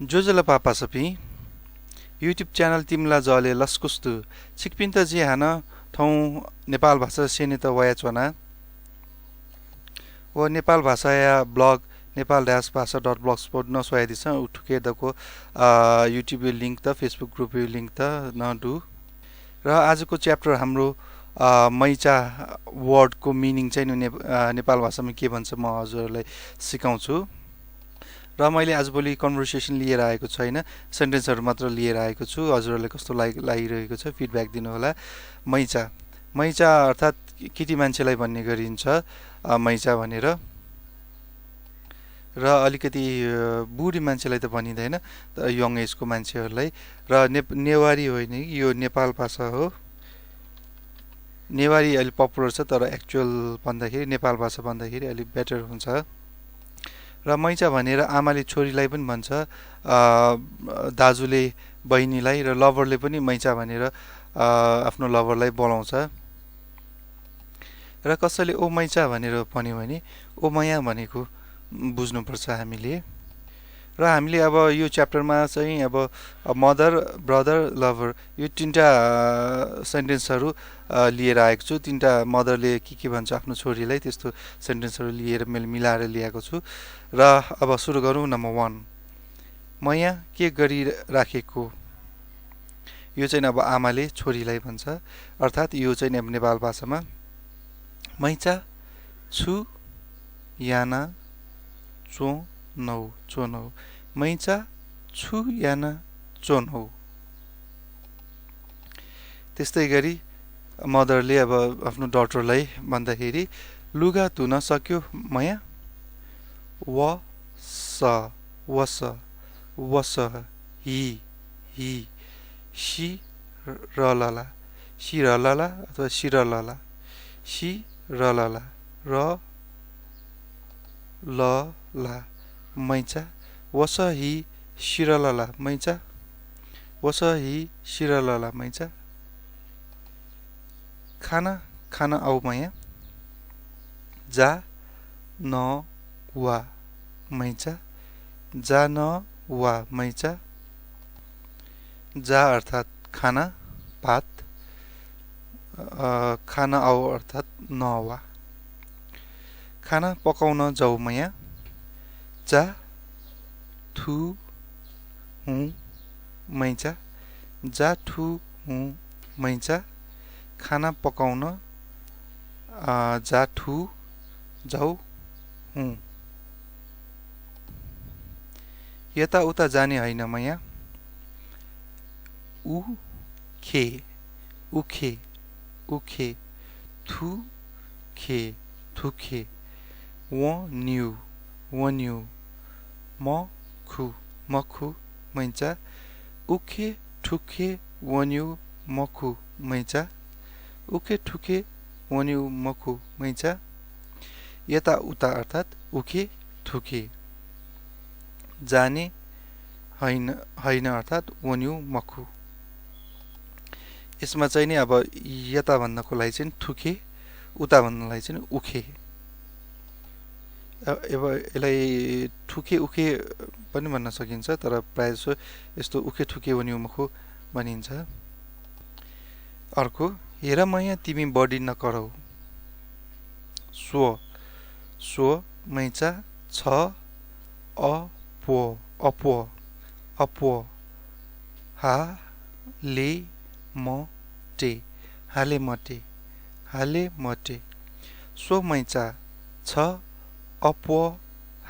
जोजोला पापा सपी YouTube channel तिमला जले लस्कुस्तु छिकपिन त जे हान ठौ नेपाल भाषा सेने त वया चना व नेपाल भाषा या ब्लग nepal-bhasha.blogspot न सोया दिस उठुके दको युट्युब लिंक त फेसबुक ग्रुप लिंक त न दु र आजको च्याप्टर हाम्रो मैचा वर्डको मिनिङ चाहिँ नेपाल भाषामा के भन्छ म हजुरलाई सिकाउँछु र मैले आजभोलि कन्भर्सेसन लिएर आएको छैन सेन्टेन्सहरु मात्र लिएर आएको छु हजुरहरुले कस्तो लागिरहेको छ फिडब्याक दिनु होला मैचा मैचा अर्थात केटी मान्छेलाई भन्ने गरिन्छ मैचा भनेर र अलिकति बुढी मान्छेलाई त भनिदैन यङ एजको मान्छेहरुलाई र नेवारी होइन यो नेपाल भाषा हो नेवारी अलि पपुलर छ तर एक्चुअल भन्दाखेरि नेपाल भाषा भन्दाखेरि अलि बेटर हुन्छ र मैचा भनेर आमाले छोरीलाई पनि भन्छ दाजुले बहिनीलाई र लभरले पनि मैचा भनेर आफ्नो लभरलाई बोलाउँछ र कसैले ओ मैचा भनेर भन्यो भने ओ माया भनेको बुझ्नुपर्छ हामीले र हामीले अब यो च्याप्टरमा चाहिँ अब मदर ब्रदर लभर यो तीनटा सेन्टेन्सहरु लिएर आएको छु तीनटा मदरले के भन्छ आफ्नो छोरीलाई त्यस्तो सेन्टेन्सहरु लिएर मैले मिलाएर ल्याएको छु र अब सुरु गरौँ नम्बर 1 मैया के गरी राखेको यो चाहिँ अब आमाले छोरीलाई भन्छ अर्थात यो चाहिँ नेपाल भाषामा मैचा छु याना चो नौ मैचा छु याना चो नौ त्यस्तै गरी मदरले अब आफ्नो डटरलाई भन्दाखेरि लुगा धुन सक्यो माया वस हि शी रलला अथवा शिरलला शी रलला र ला मैचा वस हि शिरलला मैचा वस हि शिरलला मैचा खाना आऊ माया जा न वा मैचा जा न वा मैचा जा अर्थात खाना भात खाना आऊ अर्थात न वा खाना पकाउन जाऊ माया जा थु हूँ मैचा जा थु हूँ मैचा खाना पकाउन जा थु जाऊ हूँ यता उता जाने हैन माया उखे थुखे वन्यु मखु मैचा उखे ठुखे वन्यु मखु मैचा उखे ठुखे वन्यु मखु मैचा यता उता अर्थात उखे ठुखे जाने हैन अर्थात वन्यु मखु यसमा चाहिँ नि अब यता भन्नको लागि चाहिँ ठुखे उता भन्नलाई चाहिँ उखे अब यसलाई ठुखे उखे पनि भन्न सकिन्छ तर प्राय जसो यस्तो उखे ठुखे वन्यु मखु भनिन्छ अर्को हेर मैया तिमी बडी नकरौ स्व मैचा छ अपो हाले मटे स्व मैचा छ अपो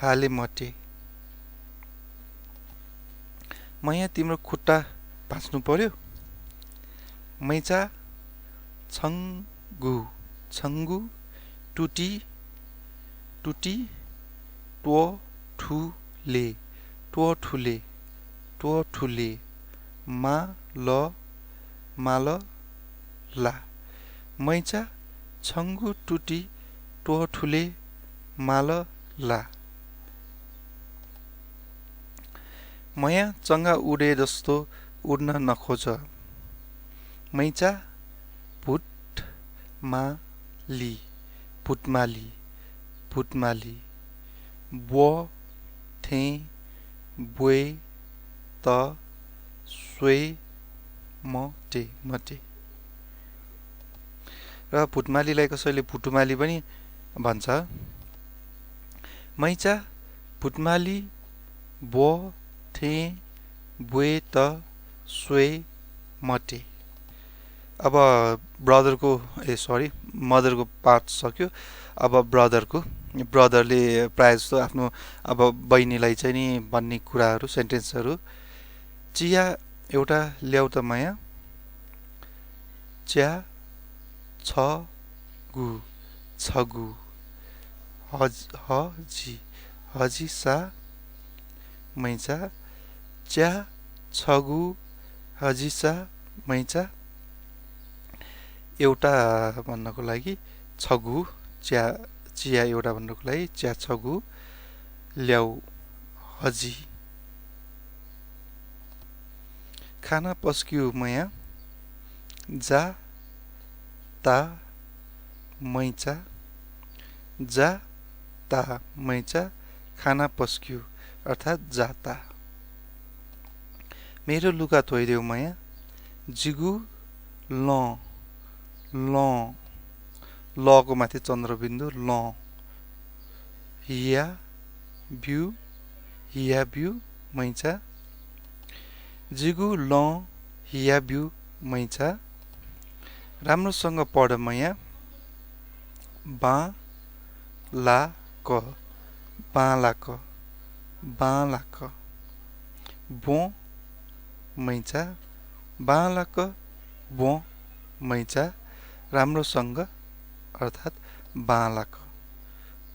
हाले मटे मैया तिम्रो खुट्टा भाँच्नु पर्यो मैचा छंगु टुटी टो ठुले माल ला मैचा छंगु टुटी टो ठुले माल ला मैया चंगा उडे जस्तो उड्न नखोज मैचा भुटमाली बो थे बोए स्वे मटे मटे र भुटमालीलाई कसैले भुटुमाली पनि भन्छ मैचा भुटमाली बो थे बुए त स्वे मटे अब ब्रदरको मदरको पार्ट सक्यो अब ब्रदरले प्रायः जस्तो आफ्नो अब बहिनीलाई चाहिँ नि भन्ने कुराहरू सेन्टेन्सहरू चिया एउटा ल्याउ त माया च्या छगु हजी सा मैचा च्या छगु हजी सा मैचा एउटा भन्नको लागि छगु चिया एउटा भन्नको लागि च्या छगु ल्याउ हजी खाना पस्किउ मया जा ता मैचा खाना पस्किउ अर्थात जाता मेरो लुगा धोइदेऊ मया जिगु लको माथि चन्द्रबिन्दु ल हिया बिउ मैचा जिगु ल हिया बिउ मैचा राम्रोसँग पढ मया बालाक बो मैचा बालाक बो मैचा राम्रोसँग अर्थात बालाक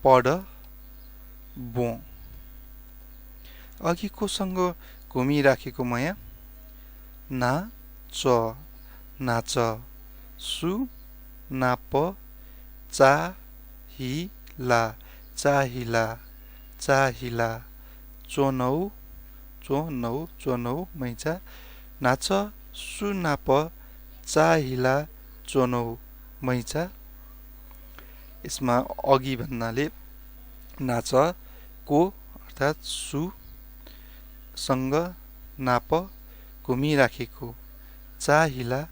पढ बो अघि कोसँग घुमिराखेको मया नाच सु नाप चाहिला चोनौ मैचा नाच सु नाप चाहिला चोनौ मैचा यसमा अघि भन्नाले नाच को अर्थात सु सँग नाप घुमिराखेको चाहिला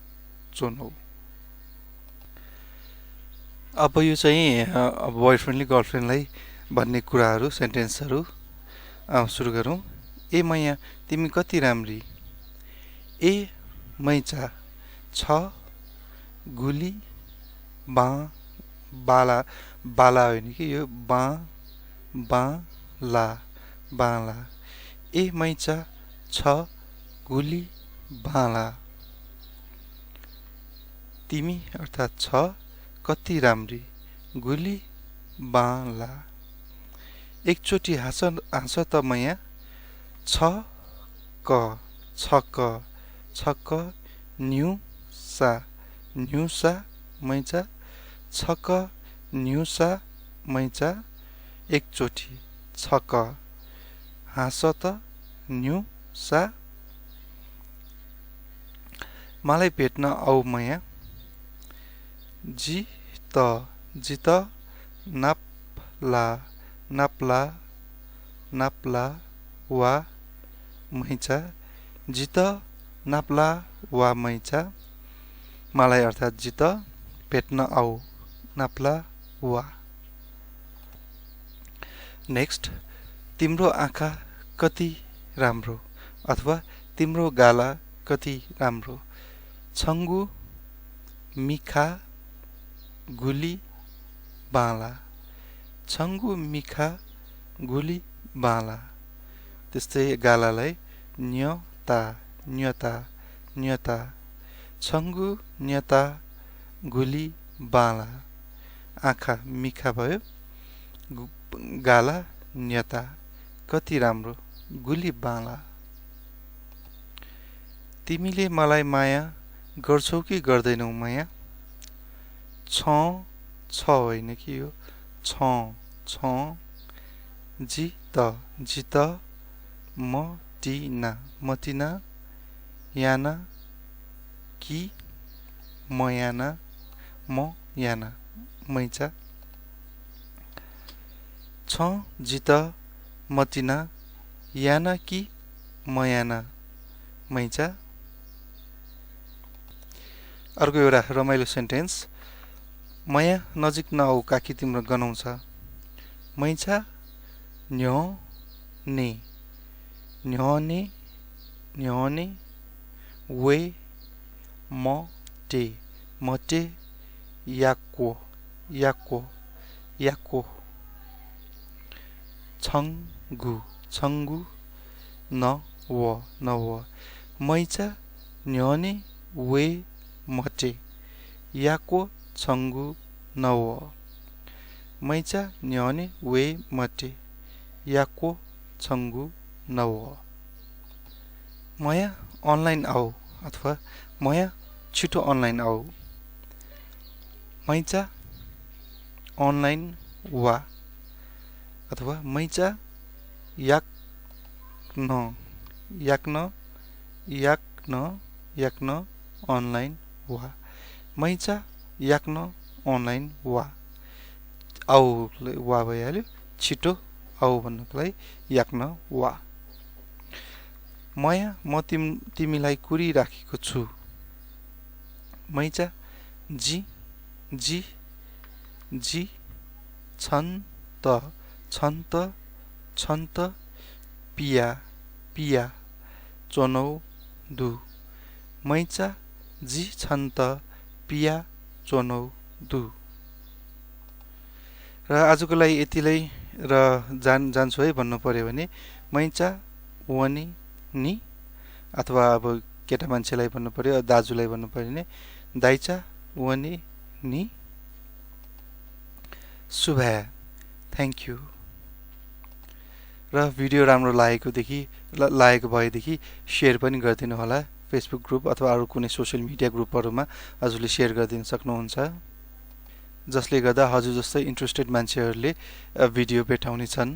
चोनौ अब यो चाहिँ बोयफ्रेन्डले गर्लफ्रेन्डलाई भन्ने कुराहरू सेन्टेन्सहरू सुरु गरौँ ए मैया तिमी कति राम्री ए मैचा छ गुली बाला होइन कि यो बाला ए मैचा छ गुली बाला तिमी अर्थात छ कति राम्री गुली बाला एकचोटि हाँस त मैया छक न्युसा मैचा छक न्युसा मैचा एकचोटि छक हाँस त न्युसा मलाई भेट्न आऊ मैया जित नाप्ला वा मैचा जित नाप्ला वा मैचा मलाई अर्थात जित भेट्न आऊ नाप्ला वा नेक्स्ट तिम्रो आँखा कति राम्रो अथवा तिम्रो गाला कति राम्रो छङ्गु मिखा गुली बाला छङ्गु मिखा गुली बाला त्यस्तै गालालाई न्यता छङ्गु न्यता गुली बाला आँखा मिखा भयो गाला न्यता कति राम्रो गुली बाला तिमीले मलाई माया गर्छौ कि गर्दैनौ माया छ होइन कि यो छ जित मटिना याना कि मयाना मैचा छ जित मटिना याना कि मयाना मैचा। अर्को एउटा रमाइलो सेन्टेन्स, मया नजिक नआऊ काकी तिम्रो गनाउँछ। मैचा न्यने न्यने न्यने वे मटे मटे याको याको याको छङ्गु छङ्गु न व मैचा न्यने वे मटे याको छङ्गु न व मैचा न्यने वे मटे याको छङ्गु न व। मया अनलाइन आऊ अथवा मया छिटो अनलाइन आऊ। मैचा अनलाइन वा अथवा मैचा याक्न याक्न याक्न याक्न अनलाइन वा मैचा याक्न अनलाइन वा। आऊ वा भइहाल्यो, छिटो आऊ भन्नको लागि याक्न वा। मया म तिमीलाई कुरिराखेको छु। मैचा जी जी जी छन्त छन्त छन्त पिया पिया चोनौ दु मैचा जी छन्त पिया चोनौ दु। र आजको लागि यतिलाई र जान्छु है भन्नु पर्यो भने मैचा वनी नि अथवा अब केटा मान्छेलाई भन्नु पर्यो, दाजुलाई भन्नु पर्यो भने दाइचा वनी नि शुभा थ्याङ्क यू। र भिडियो राम्रो लागेको भएदेखि सेयर पनि गरिदिनु होला फेसबुक ग्रुप अथवा अरू कुनै सोसियल मिडिया ग्रुपहरूमा हजुरले सेयर गरिदिन सक्नुहुन्छ, जसले गर्दा हजुर जस्तै इन्ट्रेस्टेड मान्छेहरूले भिडियो भेटाउने छन्।